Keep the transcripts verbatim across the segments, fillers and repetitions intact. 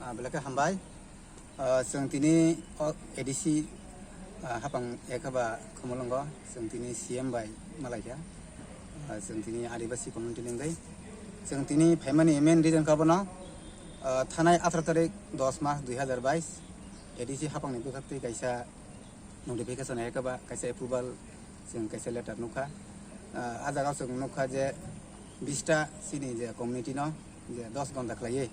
Ah, belai khe hambai. Ah, chwng tini o A D C, ah, hapang ekhaba Khumulwngo chwng tini C M bai malaikha. Ah, chwng tini Adibasi community ni wngwi. Chwng tini phaimani main reason kha bono, ah, thanai atharo tarik dos mas dui hazar bais A D C hapangni bwkhaktwi kaisa notification hai khe ba kaisa approval chwng kaisa letter nukha. Ah, ah jaga o chwng nukha je bista chini je community no je dos gonta khlaiwi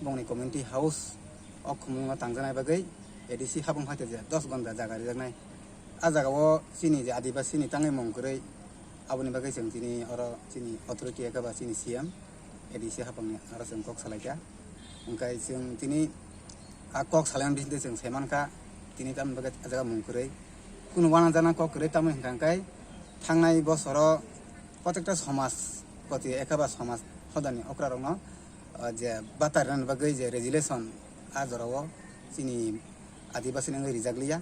bongni community house o Khumulwngo tangjaknai bagwi A D C hapang phaikhe je dos gonta jaga rijaknai. Ah jaga o chini je Adibasi ni tangwi mung kwrwi, aboni bagwi chwng tini oro chini authority hai khe ba chini C M A D C hapangni aro chwng kok salaikha. Hwnkhe chwng tini a kok salaimani bisingtwi chwng sai mankha, tini tamni bagwi a jaga mung kwrwi. Kunu uanajaknai kok kwrwi tamni hwnkha hwnkhe thangnai bosoro protekta somaj poti ekhaba somaj hodani okrarokno, ah, je bata rwnani bagwi je resolution a jorao chini Adibasi ni wngwi rijak liya,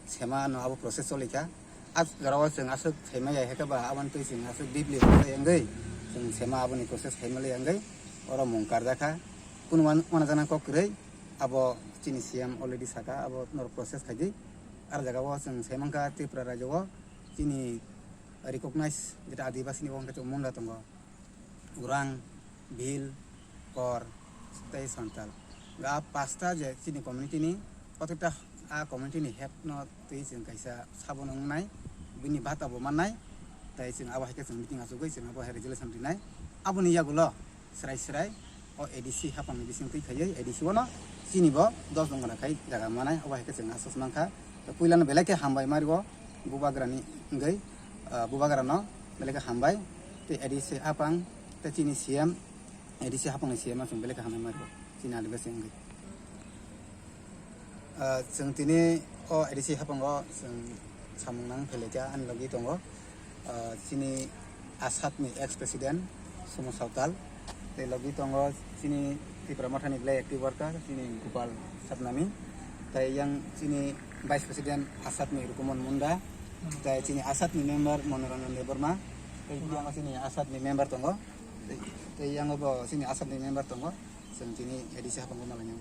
sema no abo process cholikha. A jorao chwng aswk saimaya hai khe ba aboni twi chwng aswk deeply wngwi chwng sema aboni process saimali wngwi oro mung karjakha. Kunu uan-, uanajaknai kok kwrwi abo chini C M already saka abo norok process khaidi. Ar jagao chwng saimankha Tripura rajyo o chini recognize jeta Adibasi ni bo hwnkhe Munda tongo. Urang, Bhil, Kor, tei Santal. A pasta je chini community ni, protekta a community ni head no twi chwng kaisa sabon wngnai, bini bata bo mannai, tei chwng abo hai khe chwng meeting achugwi chwng abo hai resolution rinai. Aboni yagulo srai srai o A D C hapang ni bising twi khaiwi A D C o no chini bo dos gonta khai jaga manai, abo hai khe chwng aswk mankha. Puila no belai khe hambai mario bubagra ni wngwi, ah, bubagra no belai khe hambai. Tei A D C hapang tei chini C M, A D C hapang ni C M no chwng belai khe hambai mario chini Adibasi wngwi. Ah, chwng tini o A D C hapang o chwng samung nang phelaikha ani logi tongo. Ah, chini ASAT ni ex president Sumo Sautal, tei logi tongo chini Tipra Motha ni belai active worker chini Gopal Satnami, tei yang chini vice president ASAT ni Rukumon Munda, tei chini ASAT ni member Manoranjan Debbarma, tei yang chini ASAT ni member tongo, tei, tei yang bo chini ASAT ni member tongo, chwng chini A D C hapang o malai nang.